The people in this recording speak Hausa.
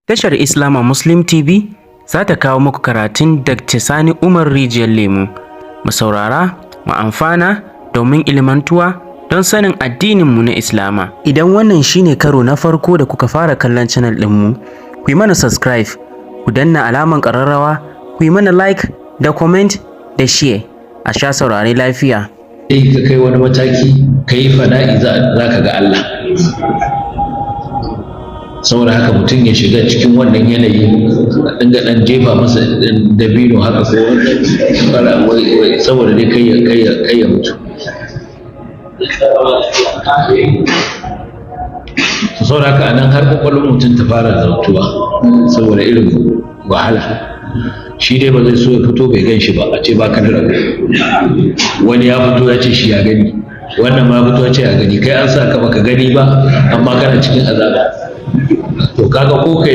Tashar Islama Muslim TV za ta kawo muku karatun Dr. Sani Umar Rijiyar Lemo. Mu saurara, mu amfana domin ilmantuwa don sanin addininmu na Islama. Idan wannan shine karo na farko da kuka fara kallon channel ɗinmu, ku yi mana subscribe, ku danna alaman ƙararrawa, ku yi mana like da comment da share. A sha saurare lafiya. Sai ka kai wani mataki, ka yi fana'i, za ka ga Allah. Saboda haka mutum ya shiga cikin wannan yanayi, a dinga ɗan jefa masa ɗan dabino haka ko wani, saboda dai kai ya mutu. Saboda haka anan har kwakwalwar mutum ta fara zautuwa saboda irin wahala. Shi dai ba zai so ya fito bai gan shi ba, a ce baka da rabo. Wani ya fito ya ce shi ya gani, wannan ma fito ya ce ya gani, kai an sa ka baka gani ba, amma kana cikin azaba. To kaga ko kai